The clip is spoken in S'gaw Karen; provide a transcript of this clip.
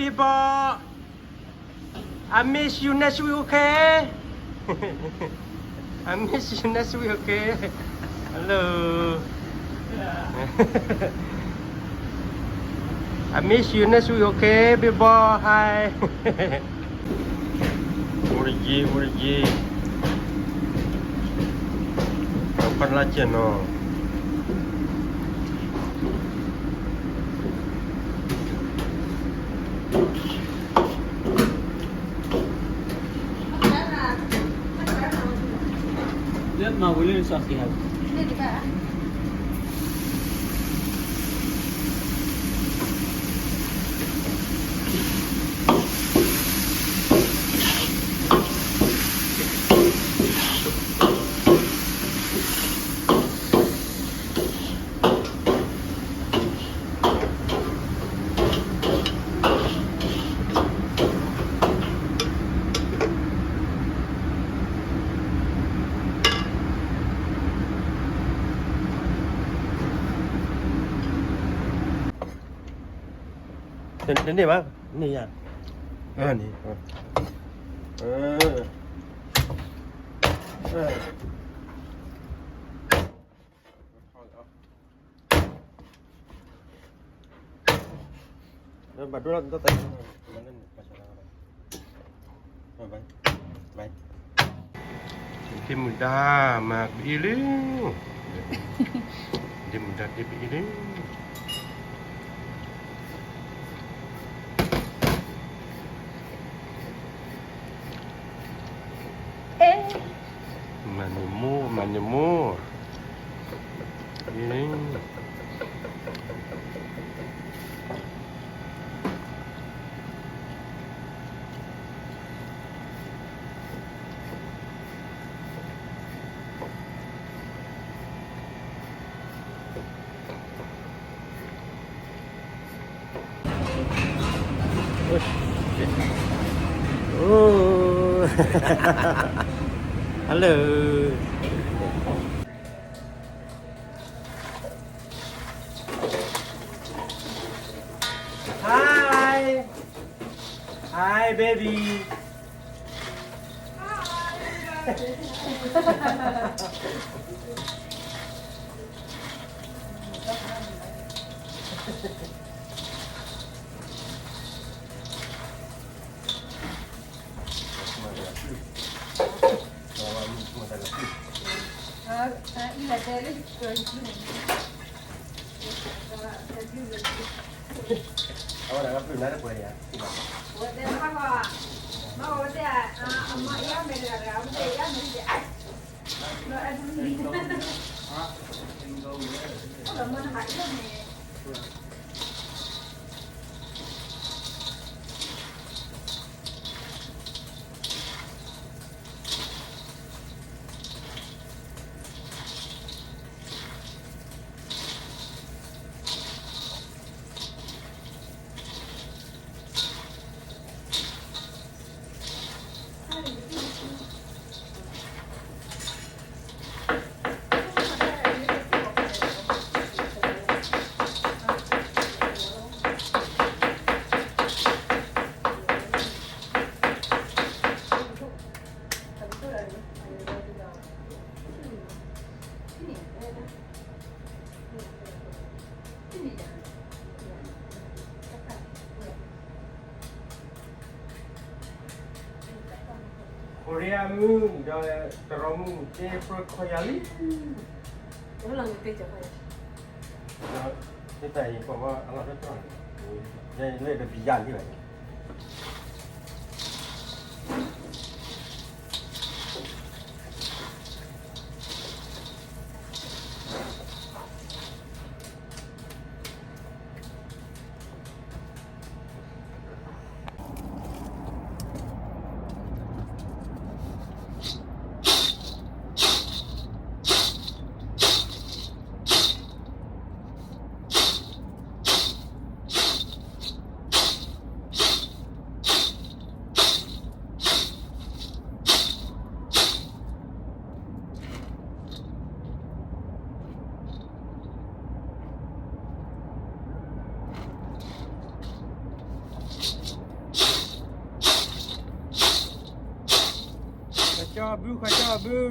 People, I miss you next week, okay? I miss you next week, okay? Hello. I miss you next week, okay, people? Hi. အိၣ်တယ့ၢ် အိၣ်တယ့ၢ် ပှၤလၢကဲနီၤ လၢမၤဝံၤလၢနစီၤက့ၤဟး တန့ၢ်ဘၣ် န့ၢ်ယၤ အၢ န့ၣ် အၢ အၢ ဘၣ်ဒိ တၢ် တၢ် တၢ် တၢ်မုၢ်ဒါ မၤကဘျံးလံ ဒ့မုၢ်ဒါ ဒ့ဘျံးလံ မၤနၢၤမိၢ် မၤနၢၤမိၢ် အ့ Hello. Hi. Hi, baby. Korea မုၢ်ဒီး တရီမုၢ် တဲပြၢခီယၤလံ. ဒီး တၢ်အံၤ ပှၤဘၣ်အလီၢ်တၢ်တၢ်န့ၣ် လၢတပျံၤယၤလံဘၣ်န့ၣ်. ကၠီဘု ခွါကၠီဘု,